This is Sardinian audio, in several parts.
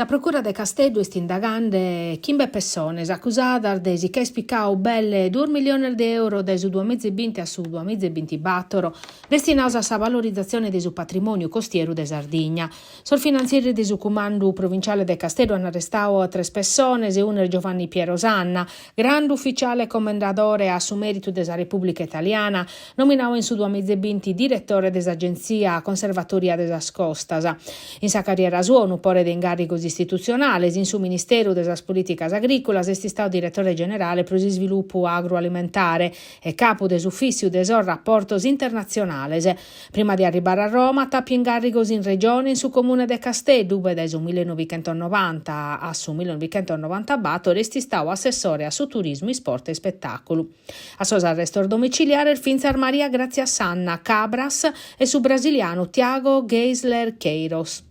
Sa Procura de Casteddu est indagande chimbe pessones acusadas de si ch'aer picadu belle duos milliones de euro dae su duamiza e binti a su duamiza e bintibatoro destinados a sa valorizatzione de su patrimòniu costieru de Sardigna. Sos finantzieris de su Cumandu Provinciale de Casteddu an arrestadu a tres pessones, unu est Giovanni Piero Sanna, grandu uficiale commendadore a su mèritu de sa Repùblica Italiana, nominadu in su duamiza e binti diretore de s'Agentzia Conservatoria de sas Costas. In sa carriera sua unu pore de ingàrrigos istitutzionales, in su Ministeru de sas Polìticas Agrìculas est istadu diretore generale pro s'isvilupu agrualimentare e capu de s'Ufìtziu de sos Raportos Internatzionales. Prima de arribare a Roma at àpiu ingàrrigos in Regione e in su Comune de Casteddu, ube dae su millenovichentosnovanta a su millenovichentosnovantabator est istadu assessore a su turismu, isport e ispetàculu. A sos arrestos domiciliares fintzas Maria Grazia Sanna Cabras e su brasilianu Thiago Geisler Queiroz.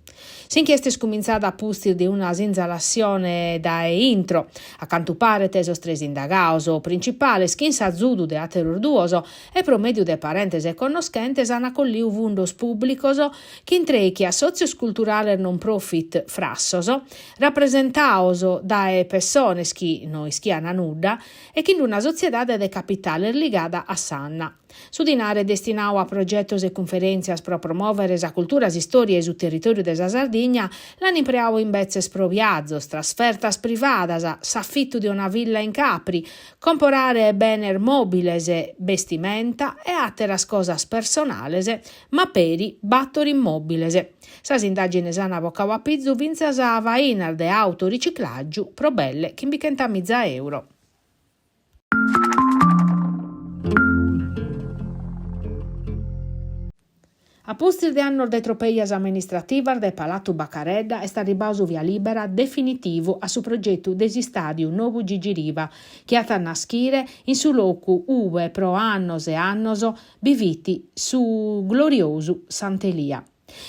S'inchiesta est cumintzada a pustis de una sinzalassione dae intro. A cantu paret sos tres indagados principales, chin s'azudu de àteros duos e pro mèdiu de parentes e connoschentes, ant colliu fundos pùblicos chin trèichi assòtzios culturales non profit frassos, rapresentados dae pessones chi no ischiant nudda e chin una sotziedade de capitales ligada a Sanna. Su dinare destinadu a progetos e cunferèntzias pro promòvere sa cultura, s'istòria e su territòriu de sa Sardigna l'an impreadu imbetzes pro viazos, trasfertas privadas, s'afitu de una villa in Capri, comporare benes mòbiles, bestimenta e àteras cosas personales, ma peri bator immòbiles. Sas indàgines an bocadu a pizu fintzas fainas de autoriciclàgiu pro belle chimbichentamiza euro. A pustis de annos de tropellas amministrativas dae Palatu Bacaredda est arribbadu su via lìbera definitivu a su progetu de s'istàdiu nou Gigi Riva chi at a naschire in su locu ue pro annos e annos bi fit su gloriosu Sant'Elia.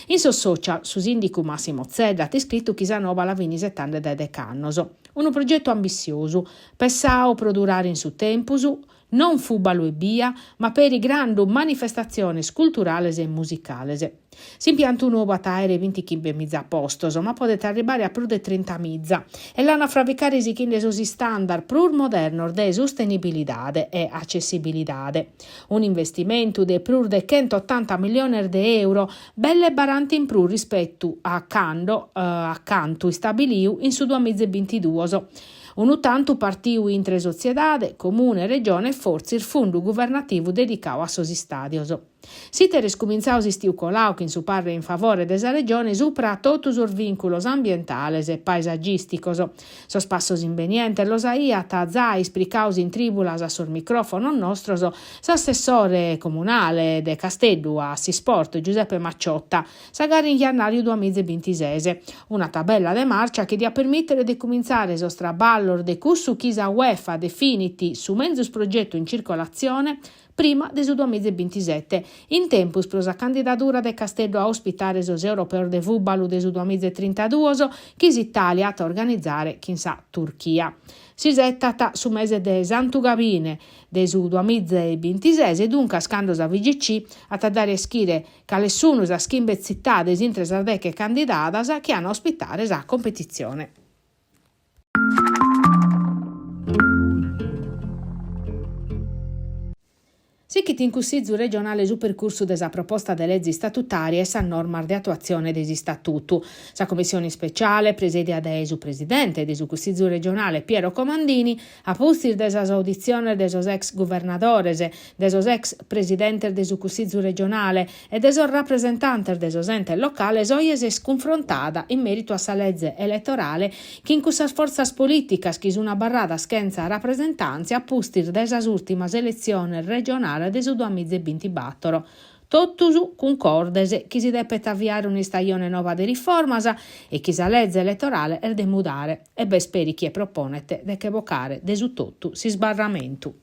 In sos social su sìndicu Massimo Zedda at iscritu chi sa nova la fin isetande dae dech'annos. Unu progetu ambissiosu, pessadu pro durare in su tempus, non fùbalu ebbia, ma peri grandu manifestatziones culturales e musicales. S'impiantu nou at a àere bintichimbemiza postos, ma podet arribare a prus de trintamiza, e l'an a fravicare sighende sos istandard prus modernos de sustenibilidade e accessibilidade. Un'investimentu de prus de chentotanta milliones de euro, belle baranta in prus rispetu a cando a cantu istabiliu in su duamiza e bintiduos. Unu tantu partiu intre sotziedade, Comune, Regione e fortzis fundu guvernativu dedicadu a sos istàdios. S'iter est cumintzadu s'istiu coladu chin su parre in favore de sa Regione supra a totu sos vìnculos ambientales e paesagìsticos. Sos passos imbenientes los aiat zai ispricados in trìbulas a sos micròfonos nostros s'assessore comunale de Casteddu a s'isport Giuseppe Macciotta, sa gara in jannàriu duamiza e bintises. Una tabella de màrcia chi diat permìtere de cumintzare sos traballos de cussu chi sa Uefa definit su menzus progetu in circolatzione prima de su duamiza e bintisete, in tempus pro sa candidadura de Casteddu a ospitare sos Europeos de fùbalu de su duamiza e trintaduos chi s'Itàlia at a organizare chin sa Turchia. S'isetat su mese de Santu Gabine de su duamiza e bintises, duncas cando sa FIGC at a dare a ischire cales sun sas chimbe tzitades intre sas deche candidadas chi an a ospitare sa competitzione. Sichit in Cussizu regionale su percursu de sa proposta de leze istatutària e sas normas de atuatzione de s'Istatutu. Sa Commissione ispeciale, presèdia dae su presidente de su Cussizu regionale Piero Comandini, A pustis de sas auditziones de sos ex guvernadores, de sos ex presidentes de su Cussizu regionale e de sos rapresentantes de sos entes locales oje s'est cunfrontada in mèritu a sa leze eletorale chin cussas fortzas polìticas chi sun abarradas chentza rapresentàntzia a pustis de sas ùrtimas eletziones regionales de su duamiza e bintibatoro. Totus cuncordes chi si depet aviare un'istajone nova de riformas e chi sa leze eletorale est de mudare e b'est peri chie proponet de che bocare de su totu s'isbarramentu.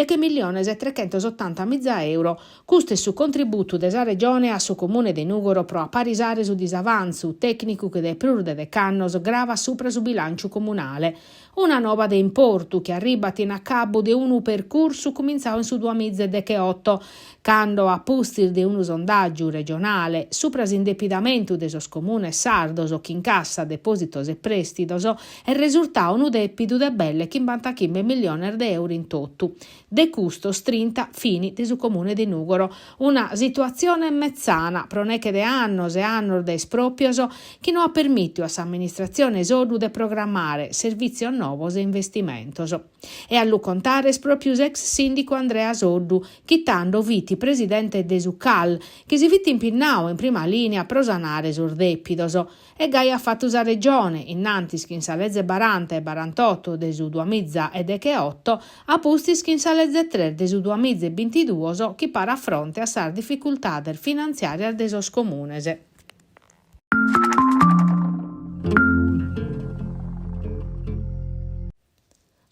Deche milliones e trechentosottantamiza euro. Custu est su contributu de sa Regione a su Comune de Nùgoro pro aparisare su disavantzu tècnicu chi dae prus de dech'annos gravat supra su bilànciu comunale. Una nova de importu chi arribat in acabu de unu percursu cumintzadu in su duamiza e decheoto, cando a pustis de unu sondàgiu regionale supra s'indepidamentu de sos comunes sardos chin cassa depòsitos e prèstidos est resurtadu unu dèpidu de belle chimbantachimbe milliones de euro in totu. De custos trinta fini de su Comune de Nùgoro. Una situatzione metzana pro neche de annos e annos de espròpios chi no at permìtiu a s'amministratzione Soddu de programmare servìtzios novos e investimentos. E a lu contare est pròpiu s'ex sìndicu Andrea Soddu, chi tando fit presidente de su CAL, chi si fit impinnadu in prima lìnia pro sanare sos dèpidos. E gai at fatu sa Regione, innantis chin sa leze baranta e barantoto de su duamiza e decheoto, a pustis chin sa leze tres de su duamiza e bintiduos chi parat fronte a sas dificultades finantziàrias de sos comunes.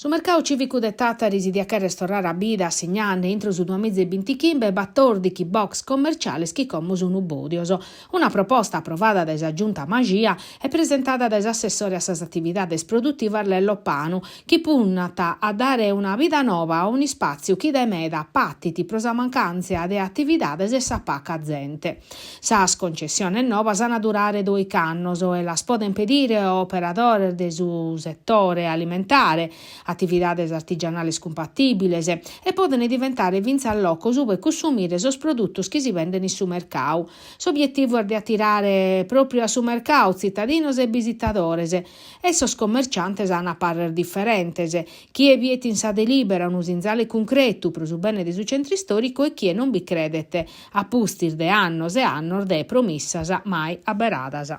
Su mercau cìvicu de Tàtari si diat chèrrere torrare a bida assignande intro su duamiza e bintichimbe batòrdichi box commerciales chi como sunt bòdios. Una proposta aprovada dae sa Giunta Maxia e presentada dae s'assessore a sas atividades produtivas Lello Panu, chi punnat a dare una bida nova a un'ispàtziu chi dae meda patit pro sa mancàntzia de atividades e sa paca zente. Sas concessiones novas an a durare doich'annos e las podent pedire operadores de su setore alimentare, atividades artigianales cumpatìbiles e podent diventare fintzas locos ue cussumire sos produtos chi si bendent in su mercau. S'obietivu est de atirare pròpriu a su mercau tzitadinos e bisitadores e sos commerciantes an a parrer diferentes, chie biet in sa delìbera unu sinzale cuncretu pro su bene de su centru istòricu e chie non bi credet, a pustis de annos e annos de promissas mai abberadas.